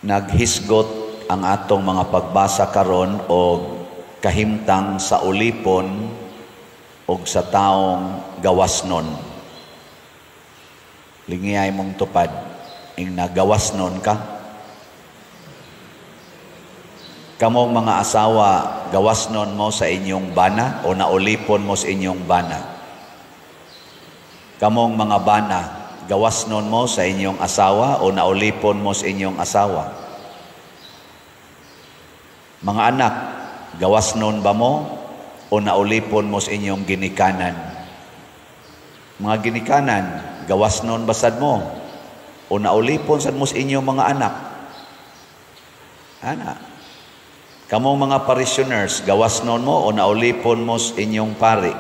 Naghisgot ang atong mga pagbasa karon og kahimtang sa ulipon og sa taong gawasnon. Lingiyay mong tupad, ing nagawasnon ka. Kamong mga asawa, gawasnon mo sa inyong bana o naulipon mo sa inyong bana. Kamong mga bana, gawasnon mo sa inyong asawa o naulipon mo sa inyong asawa. Mga anak, gawasnon ba mo o naulipon mo sa inyong ginikanan? Mga ginikanan, gawasnon ba sad mo o naulipon sad mo sa inyong mga anak? Ana. Kamong mga parishioners, gawasnon mo o naulipon mo sa inyong pari?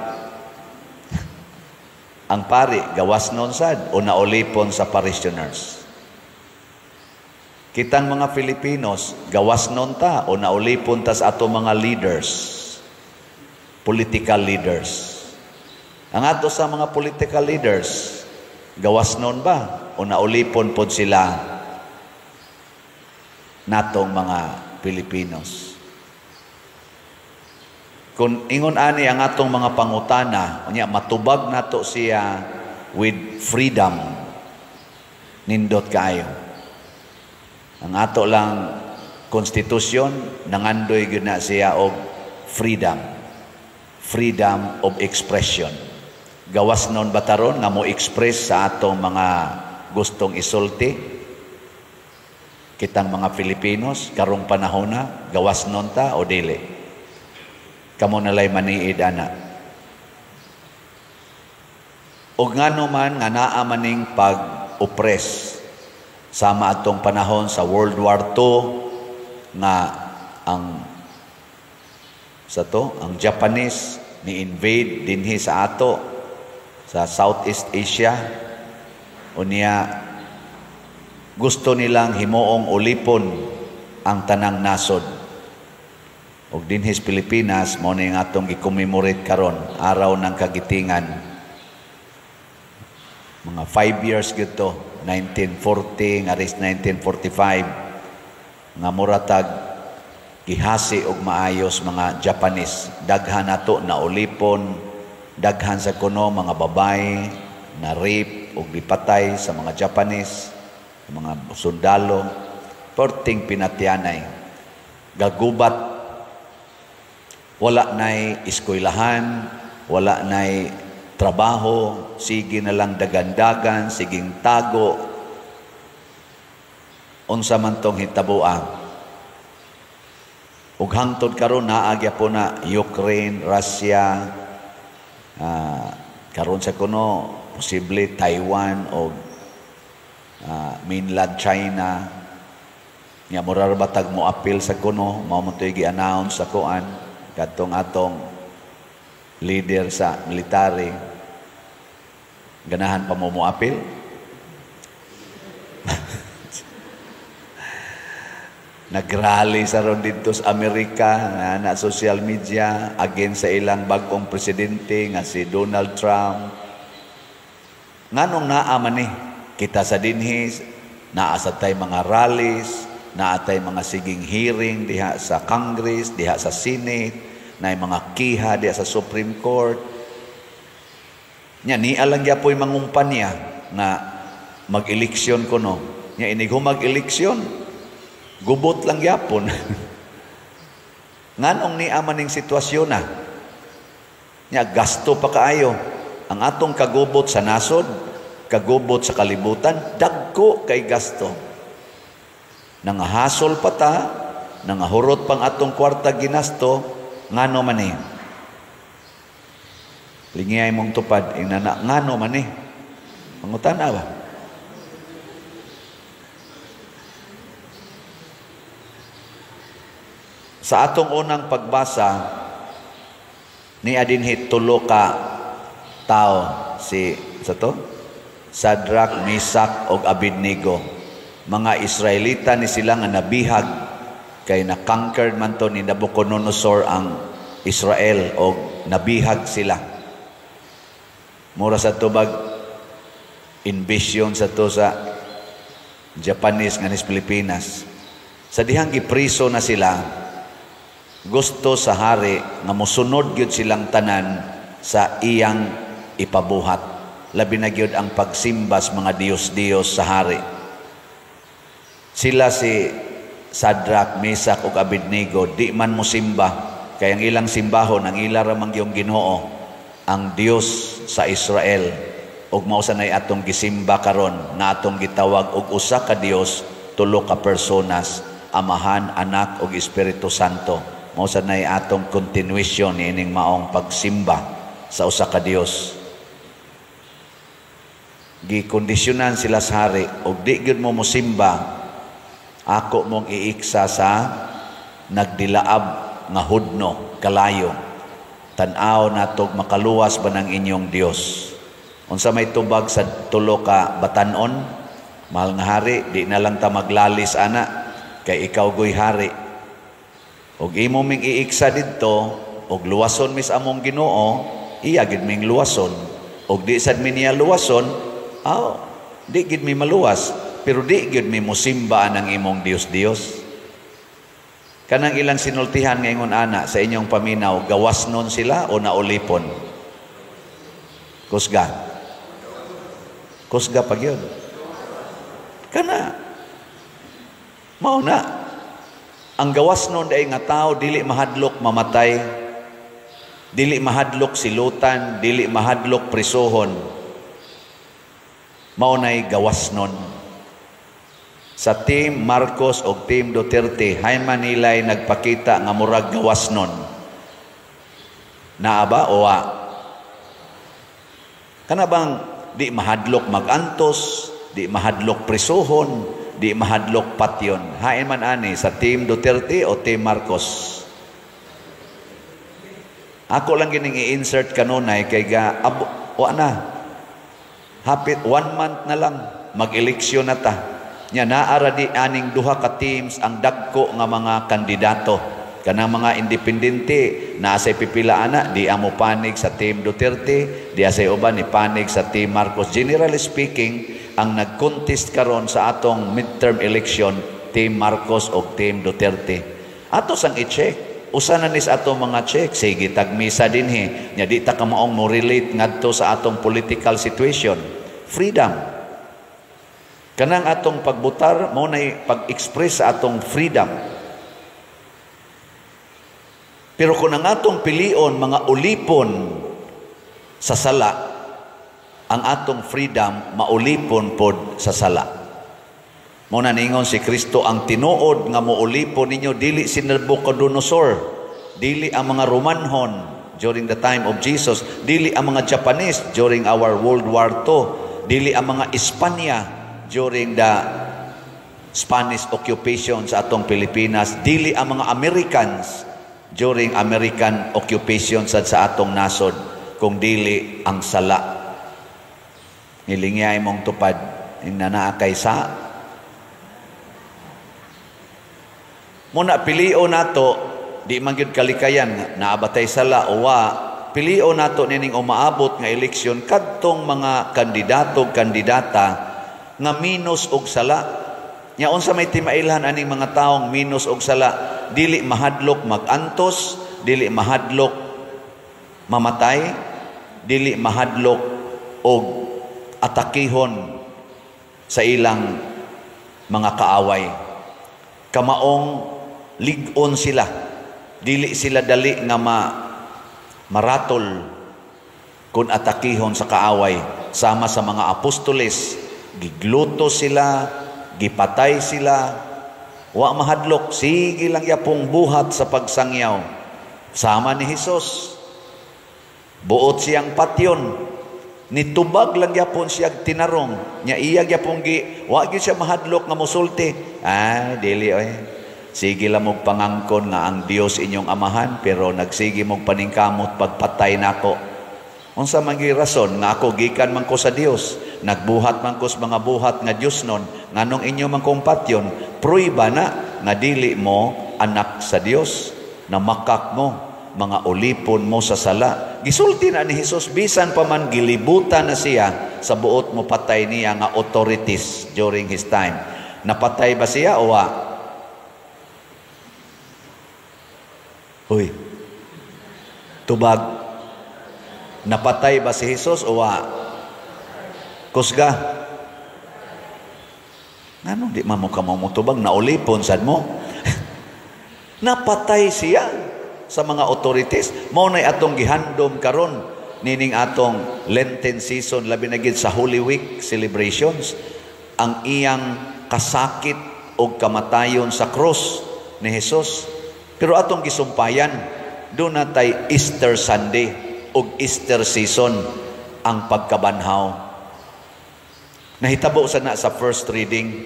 Ang pari, gawasnon sad o naulipon sa parishioners? Kitang mga Filipinos, gawasnon ta o naulipon ta sa ato mga leaders, political leaders. Ang ato sa mga political leaders, gawasnon ba o naulipon pod sila natong mga Pilipinos? Kung ingon ani ang atong mga pangutana, unya matubag nato siya with freedom, nindot kaayo. Ang ato lang konstitusyon nangandoy gyud na siya og freedom. Freedom of expression. Gawas nun ba taron nga mo express sa atong mga gustong isulti? Kitang mga Filipinos karong panahona, gawas nun ta o dili? Kamo nalay maniid ana. Og ngano man nga naa maning pag-oppress sama atong panahon sa World War II nga ang sa to ang Japanese ni invade dinhi sa ato sa Southeast Asia. Unya gusto nilang himuong ulipon ang tanang nasod. Og dinhi sa Pilipinas, mao ni ang atong gi-commemorate karon, Araw ng Kagitingan. Mga 5 years gyud to, 1940 nga 1945, nga muratag gihasi og maayos mga Japanese. Daghan nato na ulipon, daghan sa kuno mga babae na rape og gipatay sa mga Japanese, mga sundalo, perting pinatyanay. Gagubat, wala na'y eskwelahan, wala na'y trabaho, sige na lang dagandagan, siging tago. Unsa man tong hitabuan. Ug hangtod karon naa gyapon na Ukraine, Russia, karon sa kuno posible Taiwan o mainland China. Nya mura ra batag mo appeal sa kuno, mao man to'y gi-announce sa kuan kadtong atong leader sa military. Ganahan pa mo mo-appeal? Nagrally sa ron dito sa Amerika na social media against sa ilang bagong presidente nga si Donald Trump. Nganong naa man ni kita sa dinhi, naa sa tay mga rallies, naa tay mga siging hearing diha sa Congress, diha sa Senate, naay mga kiha diha sa Supreme Court. Nya niya lang gyapoy mangumpanya nga mag-eleksyon kuno. Nya inig humag-eleksyon, gubot lang gyapon. Nganong niya maning sitwasyon na? Nya gasto pa kaayo. Ang atong kagubot sa nasod, kagubot sa kalibutan, dagko kay gasto. Nangahasol pa ta, nangahurot pang atong kwarta ginasto, ngano man ni? Lingiyay mong tupad, inana, ngano man ni? Pangutana ba? Sa atong unang pagbasa, ni adinhi tulo ka tao, si sa to? Shadrach, Meshach ug Abednego. Mga Israelita ni sila nga nabihag kay na-conquered man to ni Nabucodonosor ang Israel og nabihag sila. Mura sa tubag invasion sa to sa Japanese nga nis Pilipinas. Sa dihang gipriso na sila, gusto sa hari nga mosunod gyud silang tanan sa iyang ipabuhat. Labi na gyud ang pagsimba sa mga diyos-diyos sa hari. Sila si Shadrach, Mesach ug Abednego di man mosimba kay ang ilang simbahon, ang ila ra man gyung Ginoo, ang Dios sa Israel, ug mao sa nay atong gisimba karon na atong gitawag og usa ka Dios, tulo ka personas, Amahan, Anak ug Espiritu Santo. Mao sa nay atong continuation niining maong pagsimba sa usa ka Dios. Gikondisyonan sila sa hari, og di gyud mo mosimba, ako mong iiksa sa nagdilaab nga hudno kalayo. Tan-aw natog makaluwas ba ng inyong Dios. Unsa may tubag sa tulo ka batanon? "Mahal nga hari, di na lang ta maglalis ana kay ikaw goy hari. Og imo ming iiksa didto og luwason mis among Ginoo, iya gid ming luwason. Og di sad mi niya luwason, aw, di gid mi maluwas, pero di gid mi mosimba ang imong Dios Dios." Kanang ilang sinultihan ngayon ana sa inyong paminaw, gawas nun sila o naulipon? Kusga. Kusga pag yun. Kana. Mao na. Ang gawas nun ay nga tao dili mahadlok mamatay, dili mahadlok silutan, dili mahadlok prisuhon. Mao na'y gawas nun. Sa Team Marcos o Team Duterte, hay Manilay nagpakita nga murag gawas nun. Naa ba o wa? Kana bang di mahadlok magantos, di mahadlok prisuhon, di mahadlok patyon? Hain man ani sa Team Duterte o Team Marcos? Ako lang gining i-insert kanunay kay ga abo, wa na. Hapit one month na lang mag-eleksyon na ta. Nya naa ra di aning duha ka teams ang dagko nga mga kandidato. Kanang mga independente naa say pipila ana di amo panig sa Team Duterte, di say uban ni panig sa Team Marcos. Generally speaking, ang nag-contest karon sa atong midterm election, Team Marcos o Team Duterte. Ato sang i-check. Usa na nis atong mga check, sige tagmisa dinhi. Nya di ta kamaong mo relate ngadto sa atong political situation. Freedom. Kanang atong pagbutar mao nay pag-express sa atong freedom. Pero kung ang atong pilion mga ulipon sa sala, ang atong freedom maulipon pod sa sala. Mao na ningon si Kristo, ang tinuod nga moulipon ninyo dili si Nabucodonosor, dili ang mga Romanhon during the time of Jesus, dili ang mga Japanese during our World War II, dili ang mga Espanya during the Spanish occupation sa atong Pilipinas, dili ang mga Americans during American occupation sa atong nasod, kung dili ang sala. Nilingyay mong tupad, inanaa kay sa. Muna pilio nato, di man gyud kalikayan naabatay sala o wa, pilio nato nining umaabot nga eleksyon kadtong mga kandidato kandidata nga minus og sala. Nya unsa may timailhan aning mga taong minus og sala? Dili mahadlok magantos, dili mahadlok mamatay, dili mahadlok og atakihon sa ilang mga kaaway. Kamaong lig-on sila, dili sila dali nga maratol kung atakihon sa kaaway. Sama sa mga apostoles, gigluto sila, gipatay sila, wa mahadlok, sige lang yapong buhat sa pagsangyaw. Sama ni Hesus, buot siyang patyon, nitubag lang yapon siya tinarong, nya iya yapong gi, wa gyud siya mahadlok nga mosulti. Ay, dili oy. Sige lang mong pangangkon nga ang Dios inyong amahan, pero nagsige mong paningkamot pagpatay nako. Unsa man gyud rason nga ako gikan man ko sa Dios, nagbuhat man ko sa mga buhat nga Dios nun, nganong inyo man kong patyon, pruiba na nga dili mo anak sa Dios, na makak mo, mga ulipon mo sa sala. Gisulti na ni Hesus, bisan pa man gilibutan na siya sa buot mo patay niya nga authorities during his time. Napatay ba siya o wa? Hoy. Tubag. Napatay ba si Jesus o wa? Kusga. Ngano di man mo ka motubag? Naulipon sad mo. Napatay siya sa mga authorities. Mao nay atong gihandom karon nining atong Lenten season, labi na gid sa Holy Week celebrations, ang iyang kasakit og kamatayon sa krus ni Jesus. Pero atong gisumpayan, duna tay Easter Sunday ug Easter season, ang pagkabanhaw. Nahitabo sa na sa first reading,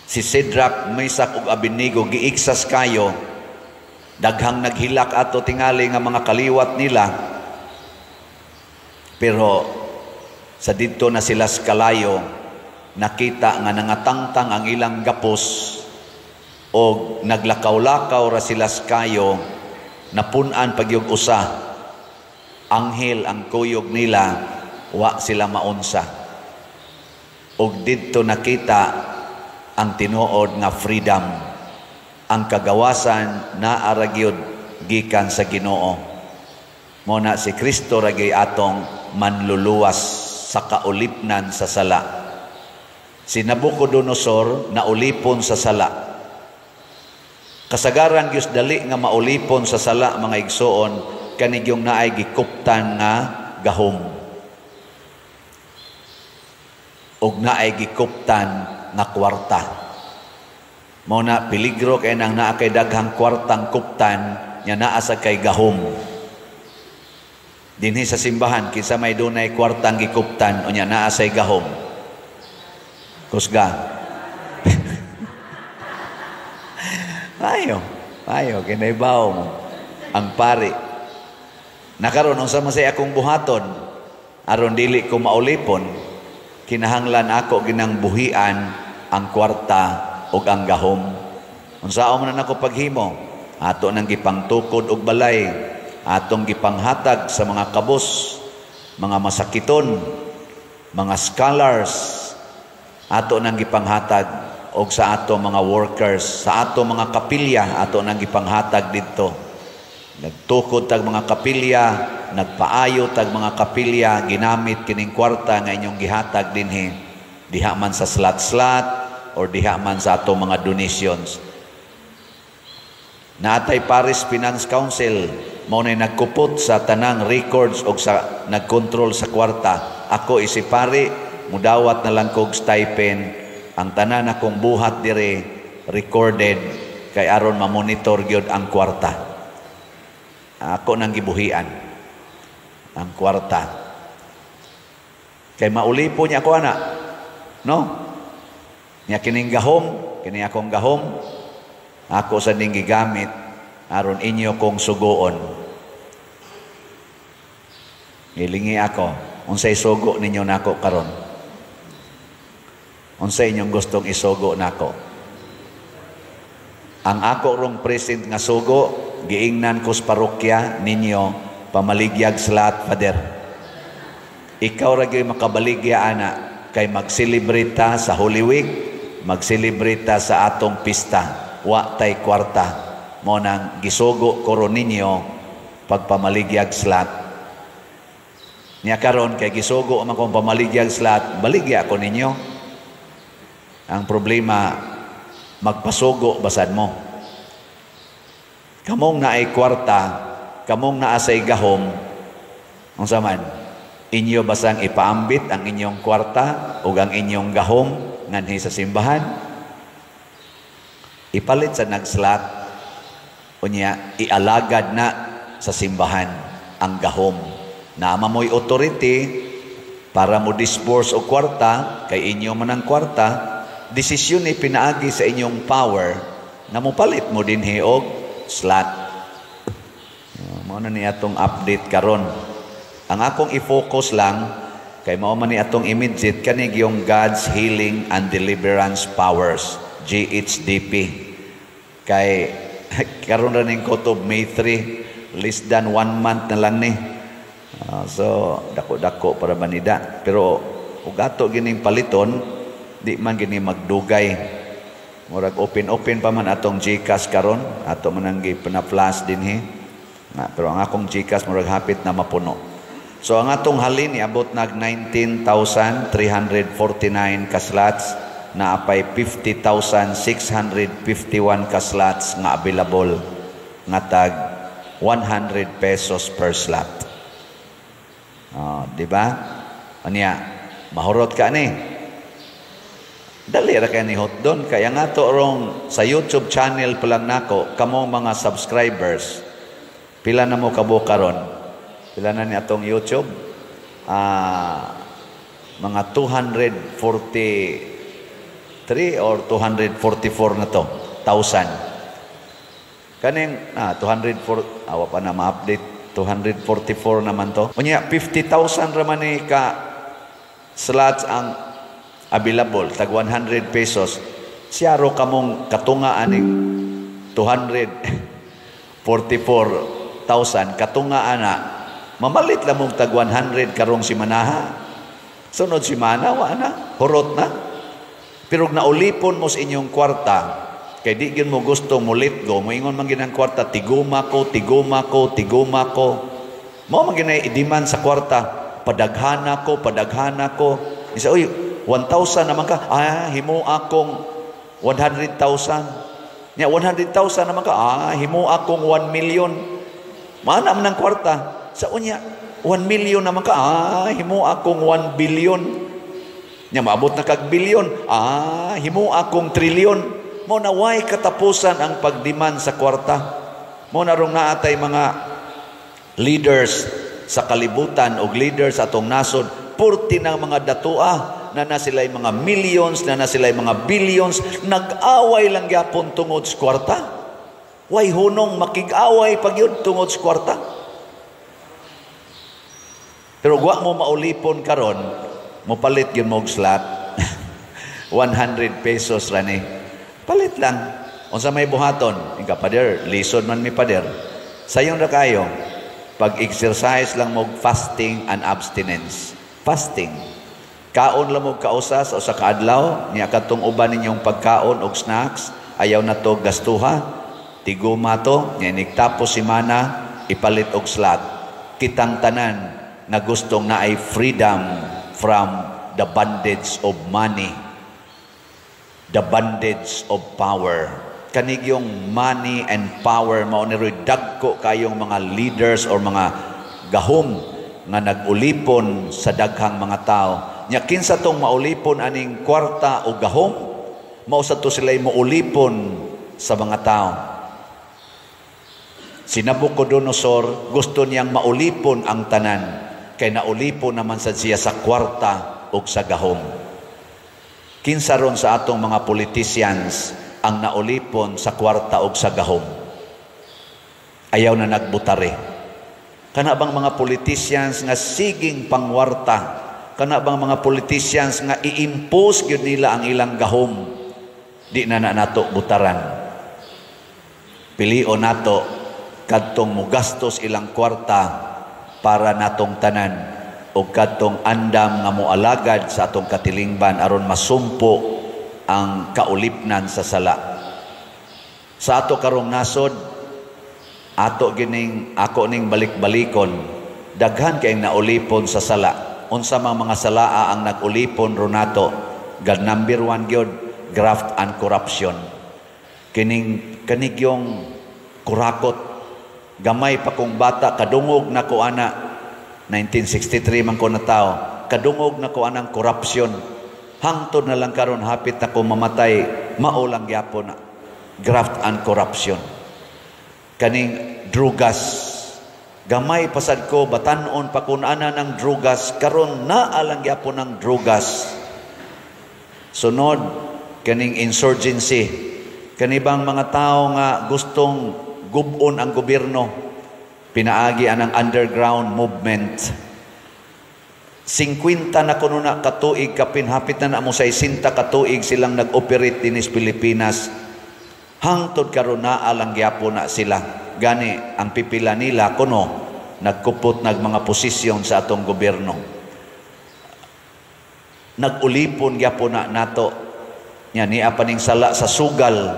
si Shadrach, Mesach ug Abednego giiksas kayo, daghang naghilak ato tingali nga mga kaliwat nila, pero sa didto na sila sa kalayo, nakita nga nangatangtang ang ilang gapos og naglakaw-lakaw ra sila sa kayo, napun-an pagyug usa anghel ang kuyog nila, wa sila maunsa. Og didto nakita ang tinuod nga freedom, ang kagawasan naa ra gyud gikan sa Ginoo. Mo na si Kristo ra gyud atong manluluwas sa kaulipnan sa sala. Si Nabucodonosor naulipon sa sala. Kasagaran gyud dali nga maulipon sa sala, mga igsoon, kanigyong naay gikuptan nga gahom ug naay gikuptan nga kwarta. Mao na peligro kay nang naa kay daghang kwartang kuptan nya naa sa kay gahom. Dinhi sa simbahan, kinsa may dunay kwartang gikuptan unya naa say gahom? Kusga. Ayo, ayo kinaibaw mo ang pari. Nakaron unsa man say akong buhaton aron dili ko maulipon, kinahanglan ako ginang buhian ang kwarta ug ang gahom. Unsaon man nako paghimo? Ato nang gipangtukod og balay, atong gipanghatag sa mga kabus, mga masakiton, mga scholars, ato nang gipanghatag og sa ato mga workers, sa ato mga kapilya, ato nang gipanghatag didto. Nagtukod tag mga kapilya, nagpaayo tag mga kapilya, ginamit kining kwarta nga inyong gihatag dinhi, diha man sa slot-slot or diha man sa ato mga donations. Naatay Paris Finance Council, mao nay nagkupot sa tanang records og sa nagkontrol sa kwarta. Ako isi pari, mudawat na lang kog stipend, ang tanan akong buhat dire recorded kay aron mamonitor gyud ang kwarta. Ako nang gibuhian ang kwarta. Kay maulipo niya ako ana. No? Nya kining gahom, kini akong gahom, ako sa ning gigamit aron inyo kong sugoon. Gilingi ako, unsay sugo ninyo nako karon? Unsay inyong gustong isugo nako? Ang ako rong present nga sugo, giingnan ko sa parokya ninyo, pamaligyag slot, Father. Ikaw ra gyud makabaligya ana kay mag-celebrate ta sa Holy Week, mag-celebrate ta sa atong pista, wa tay kwarta. Mo nang gisugo ko ron ninyo pagpamaligyag slot. Nya karon kay gisugo man kong pamaligyag slot, baligya ko ninyo. Ang problema, magpasugo basad mo. Kamong naay kwarta, kamong naasay gahom, unsa man, inyo basang ipaambit ang inyong kwarta ug ang inyong gahom nganhi sa simbahan? Ipalit sa nagslot, unya ialagad na sa simbahan ang gahom. Naama mo'y authority para mo disburse og kwarta, kay inyo man ang kwarta, desisyon ni pinaagi sa inyong power na mopalit mo dinhi og slot. Mao na ni atong update karon. Ang akong i-focus lang kay mao man ni atong immediate kani yung God's Healing and Deliverance Powers, GHDP. Kay karon ra ning kutob May 3, less than 1 month na lang ni. So dako-dako para manida. Pero ug ato gining paliton, di man gini magdugay. Murag open-open pa man atong GCash karon, ato man ang gi-flash dinhi. Na, pero ang akong GCash murag hapit na mapuno. So ang atong halin niabot nag 19,349 ka slots, naa pay 50,651 ka slots nga available nga tag 100 pesos per slot. Oh, di ba? Anya, mahurot ka ni. Dali ra kay ni hotdon. Kaya nga to rong sa YouTube channel pa lang nako, kamo mga subscribers, pila na mo kabuok karon? Pila na ni atong YouTube? Mga 243 or 244 na to, thousand. Kaning 204, awa pa na ma-update, 244 naman to. Unya 50,000 ra man ni ka slots ang available, tag 100 pesos. Siyaro kamong katunga aning 244,000 katunga ana, mamalit lang mong tag 100 karong simanaha. Sunod simana, wa na, hurot na. Pero naulipon mo sa inyong kwarta, kay di gyud mo gusto mo let go, moingon man gyud ang kwarta, "Tiguma ko, tiguma ko, tiguma ko." Mao man gyud i-demand sa kwarta, "Padaghana ko, padaghana ko." Isa, "Uy, 1,000 naman ka, himo akong 100,000." Nya 100,000 naman ka, "Himo akong 1 million." Maana man ang kwarta. Sa unya, 1 million naman ka, "Himo akong 1 billion." Nya maabot na kag billion, "Himo akong trillion." Mo na way katapusan ang pagdemand sa kwarta. Mo na rong naatay mga leaders sa kalibutan o leaders sa atong nasod, purti ng mga datua na na sila'y mga millions, na na sila'y mga billions, nag-away lang gyapon tungod sa kwarta. Way hunong, makig-away pag yun tungod sa kwarta. Pero wa mo maulipon karon, mopalit gyud mo og slot. 100 pesos ra ni. Palit lang. Unsa may buhaton? Ika, "Pader, lisod man mi, pader." Sayon ra kayo. Pag-exercise lang mo fasting and abstinence. Fasting. Kaon lang mo kausa sa usa ka adlaw, niya katong uban ninyong pagkaon og snacks, ayaw na to gastuha. Tiguma to, niya nigtapos simana, ipalit og slot. Kitang tanan nga gustong naay freedom from the bondage of money, the bondage of power. Kanigyong money and power mao ni roy dagko kayong mga leaders or mga gahom nga nag-ulipon sa daghang mga tao. Nya kinsa tong maulipon aning kwarta o gahom, mao sa to sila'y maulipon sa mga tao. Si Nabucodonosor, gusto niyang maulipon ang tanan, kay naulipon naman sad siya sa kwarta ug sa gahom. Kinsa ron sa atong mga politicians ang naulipon sa kwarta ug sa gahom? Ayaw na nagbutare. Kana bang mga politicians nga siging pangwarta? Kana bang mga politicians nga i-impose gyud nila ang ilang gahom? Di na na nato butaran. Pilion nato kadtong mugastos ilang kwarta para natong tanan o kadtong andam nga moalagad sa atong katilingban aron masumpo ang kaulipnan sa sala. Sa ato karong nasod, ato gining ako ning balik-balikon, daghan kay naulipon sa sala. Unsa mang mga salaa ang nag-ulipon ronato? God, number one gyud, graft and corruption. Kining kanigyong kurakot, gamay pa kong bata, kadungog na ko ana, 1963 man ko natao, kadungog na ko anang corruption. Hangtod na lang karon, hapit na ko mamatay, mao lang gyapon na graft and corruption. Kaning drugas, gamay pasad ko, batanon pa kun ana ng drugas, karon naa lang gyapon ng drugas. Sunod, kaning insurgency, kanibang mga tao nga gustong gubon ang gobyerno, pinaagi anang underground movement. 50 na kuno na katuig, kapin hapit na na mo sa 60 katuig silang nag-operate dinis Pilipinas. Hangtod karon naa lang gyapon na sila. Gani ang pipila nila kuno nagkupot nag mga posisyon sa atong gobyerno. Nag-ulipon gyapon na nato. Nya niya pa ning sala sa sugal.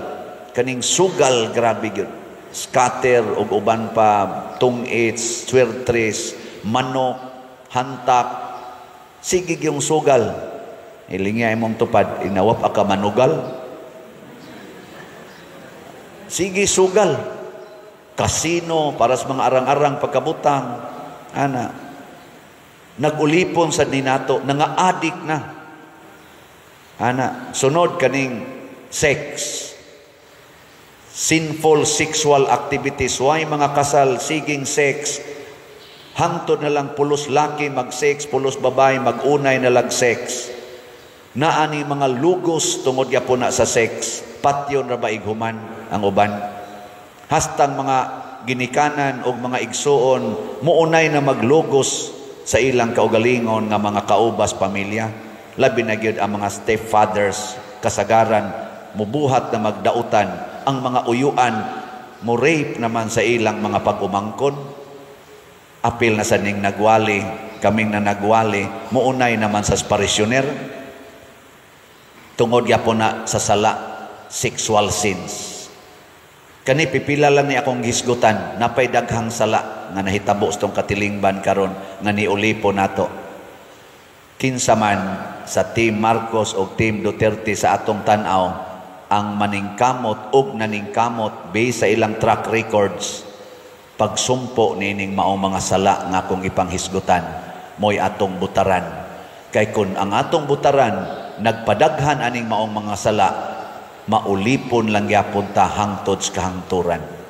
Kaning sugal, grabe gyud. Scatter ug uban pa, tungits, swertres, manok, hantak, sige yung sugal. Ilingya imong tupad, inawap ka manugal. Sige sugal. Kasino para sa mga arang-arang pagkabutang. Ana. Nag-ulipon sa ninato, nanga-adik na. Ana, sunod kaning sex. Sinful sexual activities. Why mga kasal, siging sex? Hangtod na lang pulos laki mag-sex, pulos babae mag-unay na lang sex. Naani mga lugos tungod gyapon na sa sex. Patyon ra ba ighuman ang uban? Hastang mga ginikanan og mga igsuon muunay na maglugos sa ilang kaugalingon nga mga kaubas pamilya. Labi na gyud ang mga stepfathers, kasagaran mubuhat na magdautan ang mga uyuan, mo rape naman sa ilang mga pag-umangkon. Apil na sa ning nagwali, kaming na nagwali, muunay naman sa parisyoner tungod gyapon na sa sala, sexual sins. Kani pipila lang ni akong hisgutan, napay daghang sala nga nahitabo sa tong katilingban karon nga niulipo nato. Kinsa man sa Team Marcos o Team Duterte sa atong tan-aw ang maningkamot og naningkamot based sa ilang track records, pagsumpo niining maong mga sala nga akong ipanghisgutan, mo'y atong butaran. Kay kun ang atong butaran nagpadaghan aning maong mga sala, maulipon lang gyapon ta hangtod sa kahangturan.